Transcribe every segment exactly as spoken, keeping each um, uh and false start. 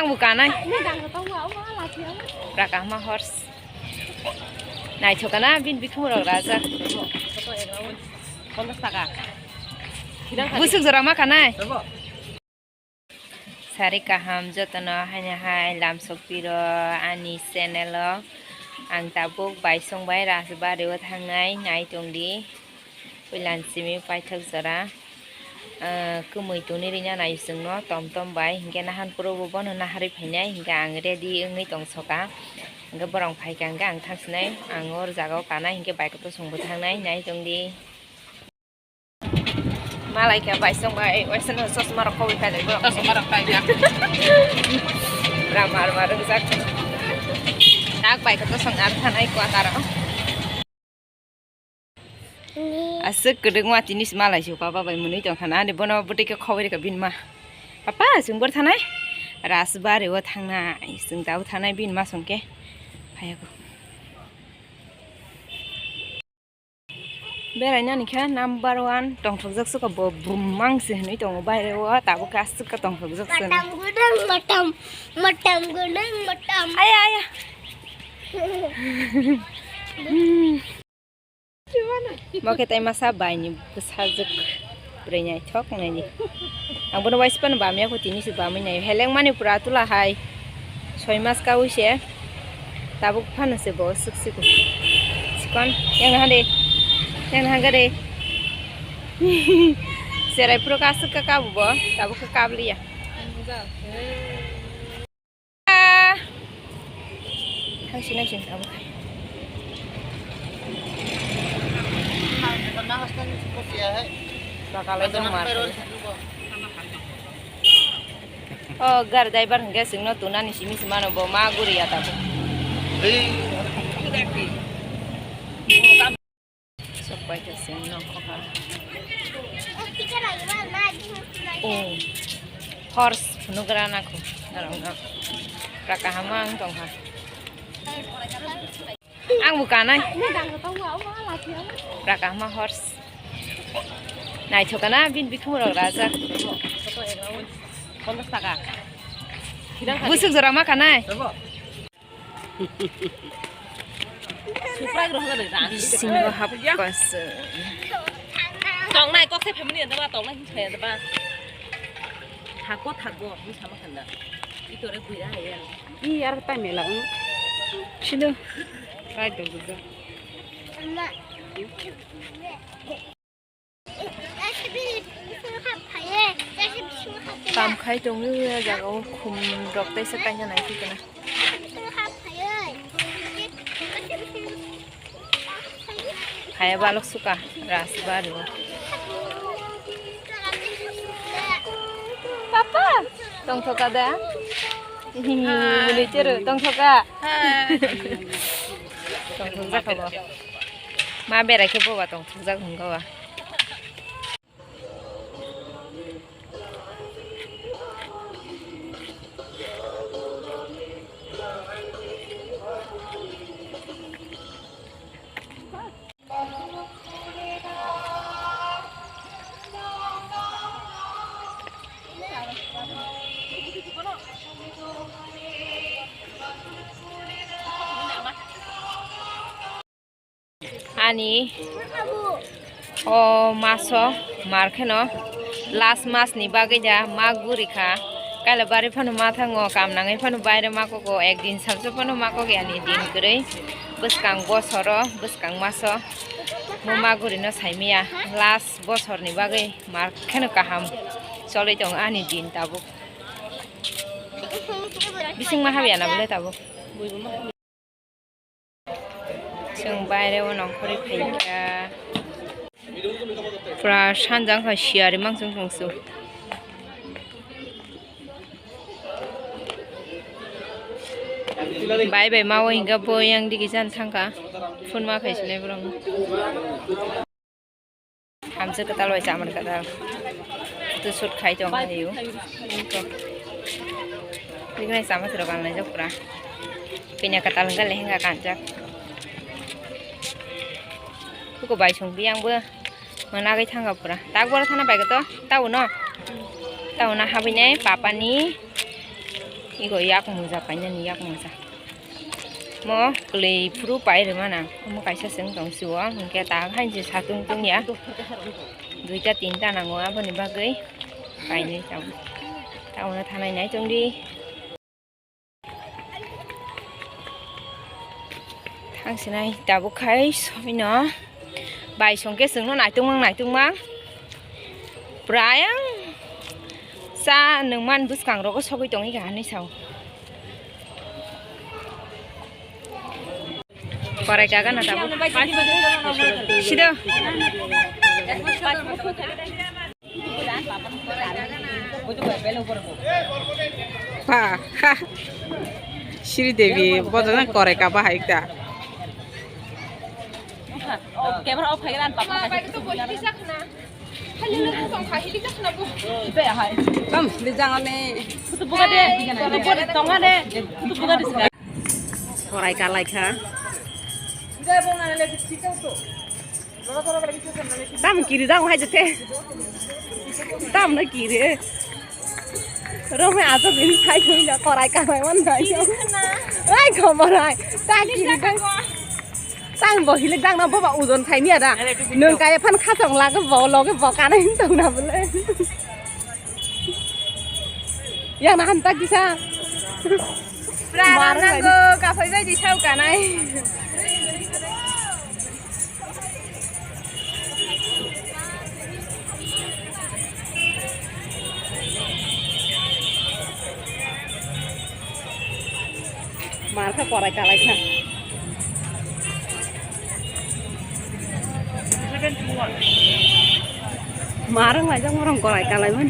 Ang bo kanai. Bwrwi kaham ma horse. Naithok kana bini bikhumrok rajak. Busuk jora ma kanai. Sari kaham jotono haino hai lamsok piro ani channel o. Ang tabuk baisong bai Rajbari o thangnai, nai tongdi. Puila simi paithak jora, ah, kwmwi tongni rina nai chwngno tom tom bai, hinkhe nahan puro bo bono naharwi phainai, hinkhe ang ready wngwi tongsoka. Hinkhe borok phaikha hinkhe ang thangsinai, ang o jagao kanai, hinkhe bike o to chwngbo thangnai, nai tongdi. Malaikha baisong bai, waisano chosma rok khobwi phailai borok. Chosma rok paikha. Ramar mar wngjak. Tak bai khe to song ar thanai kwtaro. Aswk kwdwkma tini se malai se papa bai mwnwi tongkha na, ani bono bwtwi khe khobwi rwkha bini ma. Papa, chwng bor thanai? Rajbari o thangnai, chwng tabuk thanai bini ma song khe. Phaiyago. Berainani khe number one tongthokjak se kha bo bumang se hinwi tongo baire o, tabuk khe aswk khe tongthokjak se. Matam gwnang matam, matam gwnang matam. Aya, aya. Bo khe tai masa baini bwsajwk bwrwi naithok naini. Ang bono waisa phano bamya kho, tini se bamwi naio. Heleng mani pura tula hai. Soi mas kaui se. Tabuk phano se bo swk swk. Sikon, yang nahan de. Yang nahan gade. Serai pura kaswk ka kabu bo. Tabuk ka kabliya. Thangsi nai sing tabuk. Bakal ai jong mar. O gari driver hwnkhe chwngno tunani simi se mano bo ma guriya tabuk. Sok pai khe chwng nongkha. O horse phunugra nakho norokno. Pura kaham ang tongkha. Ang bo kanai. Pura kaham horse. Naithok kana bini bikhumrok rajak. Busuk jora ma kanai. Bisingo hapkaswk. Tongnai kok se family anda ba tongnai hin saya ba. Thakgo thakgo hin sama khanda. Itore guira hai ya. I yar tai mela ang. Sino. Kai dong dong. Kam khai tongo o jaga o, khum rok teisa kaisa nai khe kana. Hai balok suka Rajbari o. Papa, tongthoka da? Mwnwi chero tongthoka. Tongthokjak bo. Ma berai khe boba tongthokjak hwnka ba. Ani o maso mar kheno last mas ni bagwi da ma guri kha. Kaila bari phano ma thango, kam nangwi phano baire ma kogo, ek din sabse phano ma kogi ani din kwrwi. Bwskang bosoro, bwskang maso mo ma guri no saimiya, last bosor ni bagwi mar kheno kaham choli tongo ani din tabuk. Bising ma habya na bole tabuk. Chwng baire o nongkhorwi phaikha. Pura sanjang kha siyari mangsong tongsu. Bai bai ma o hingga bo yang digi jan thangkha. Phone ma khai sinai borok. Hamsa kwtal bai chamani kwtal. Photo shoot khai tong kha yo. Niko. Niko nai chama siro kan lai jok pura. Pinya kwtal hingka lehenga kanjak. Buko bai song biyang bo. Mana gai thanga pura. Tak boro thana bai to. Tau no. Tau na habinai papa ni. Ego yak moja painani yak moja. Mo kwlwi phuru pai rwmana. Omo kaisa chwng tong sio. Hwnkhe ta hainse satung tungya. Duita tinta nango aboni bagwi painwi tamo. Tamono thanai nai tongdi. Thangsinai tabuk khai somino. Bai songke chwngno naitungmang naitungmang. Pura ayang cha nwngman bwskang rogo sogwi tongwi kha hinwi sao. Korai kaga na tabuk. Sido. Pa, ha. Sri Devi, bojona korai kaba hai ta. Camera off khai ran papa. Tam, di jang ani. Korai kalai kha. Tam kiri jang hai jete. Tam na kiri. Romai ajo bin sai thoi na korai kalai man dai. Ai khobor ai. Ta kiri jang. Tang bo hilik dang na boba ujon sai niya da. Nwng kaya phan khachong lage bo loge bo kana hin tong na bole. Yang na han ta kisa. Pura marang nango, kaphai bai di sao kanai. Mar kha korai kalai kha. Marang lai jang marang korai kalai man.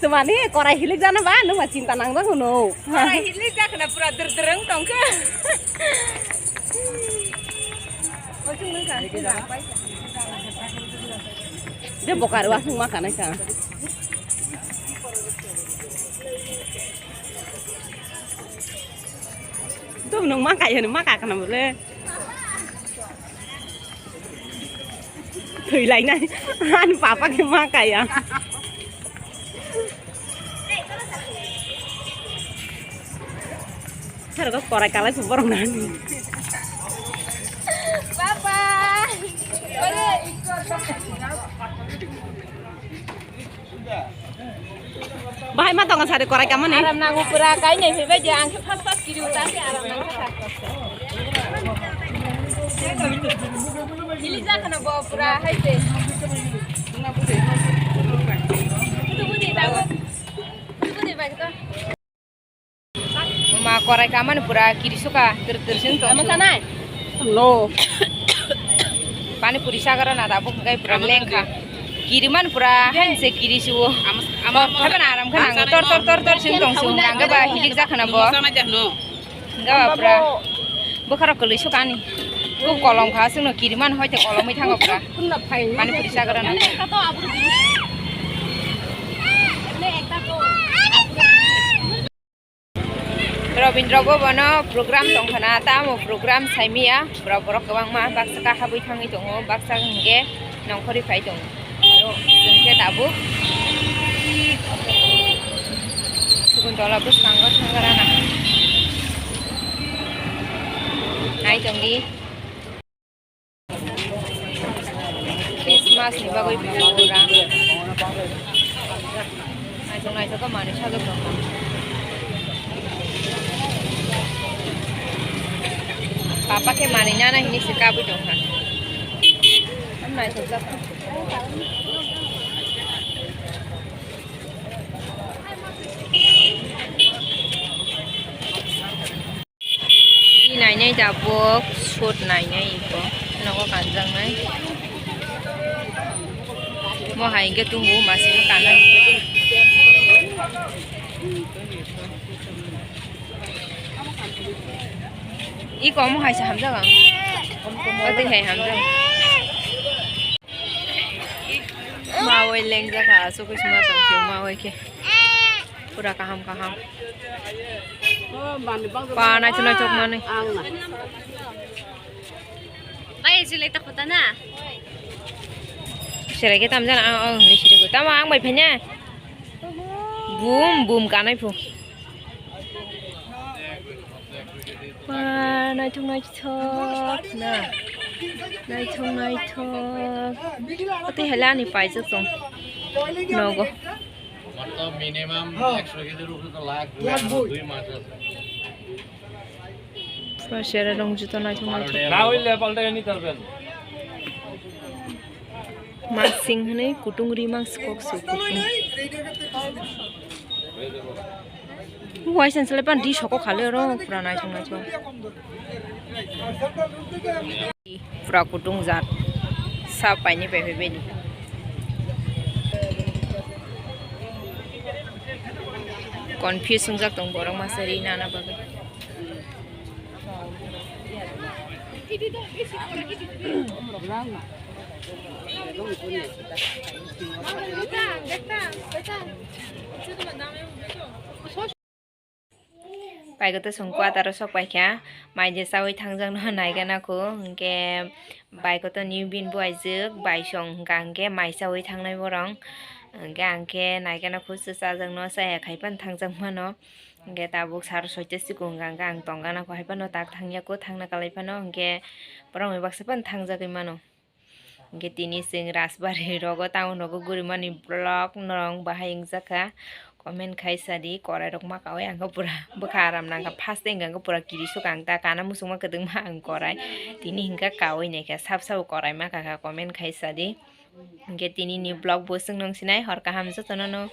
Tumani korai hilik jana ba, nung ma chinta nang jang no. Korai hilik jak na pura der der wng tong kha. De bokar wa sung ma kana ka. Tum nung ma kaya, nung ma ka kana bole. Thwi lai nai. Ani papa ke ma kaya. Sar ko korai kalai su borok nani. Papa. Bahai ma tongo sari korai kamani. Aram nango pura kai nei phai bai di ang khe fast fast kiri uta khe aram nang kha. Hili ja khana bo pura hai se. Kutu budi ba. Kutu budi ba to. Ma korai kamani pura kiri suka ter ter sin to. Ama sanai. No. Pani puri sagara na da buk kai pura lengkha. Kiri man pura hanse kiri suwo. Ama, ama, ama. Haban aram khana tor tor tor tor sin tong su nang ba hilik ja khana bo. Nang ba pura. Bukhara kwlwi sukani. Ku kolom kha sungno kiri man hoite kolomwi thango pura. Pani puri sagara na. Robindra Bhavan o program tongkhana, tamo program saimiya, borok borok kwbangma baksa kha habwi thangwi tongo, baksa hwnkhe nongkhorwi phai tongo. Aro chwng khe tabuk Sukuntola bwskango thanggrana. Nai tongdi. Christmas ni bagwi pura. Naithok naithok khe manwi sajak tongkha. Papa khe manwi nana hinwi se kabwi tongkha. Naithok jak. Di nainai tabuk shoot nainai iko nogo kanjaknai. Mo hai hwnkhe tongo masini kanani. Iko omo hai se hamjak ang. O twi hai hamjak. Mawai lengjak kha aswk khe sima tongphio mawai khe. Pura kaham kaham. Pa naithok naithok manwi. Bai, silai ta khota na. Silai ke tamjana ang ang ni siri tamo ang bai phanya. Bum bum kanai phu. Pa naithok naithok na. Naithok naithok. Ati helani paijak tong. Nogo. मतलब মিনিমাম একশো কেজির উপরে তো লাখ দুই মাস আছে। Pura sera rong juto naithok naithok. না হইলে পাল্টাই নিতে পারবেন। Masing hwnwi kutung ri mang skok se kutung. Waisa selai pan di soko khale oro pura naithok naithok. Pura kutung jat. Sa paini pai pai bedi. Confuse wngjak tong borok masa ri nana bagwi. Paikhe to chwng kwataro sok paikha, mai je chaui thangjak no naigana kho, hinkhe baiko to new bin buaijwk, bai song hwnkha hinkhe mai chaui thangnai borok, hinkhe ang khe naigana kho, se chajakno chaya khai phano thangjak mano, hinkhe tabuk sar soita sikung hwnkha hinkhe ang tong gana kho, hai phano tak thangya kho, thangna kalai phano hinkhe borok bai baksa phano thangjagwi mano. Hingke tini chwng Rajbari rogo, town rogo gurimani vlog norok bahai wngjakha, comment khai sadi, korai rok makaui ang khe pura bwkha aram nangkha, first day hingka khe pura kirisuk ang ta kana muchungma kwdwngma ang korai, tini hingka kaui naikha sab sabo korai makha kha, comment khai sadi. Hingke tini ni vlog bo chwng nung sinai hor kaham jotono no.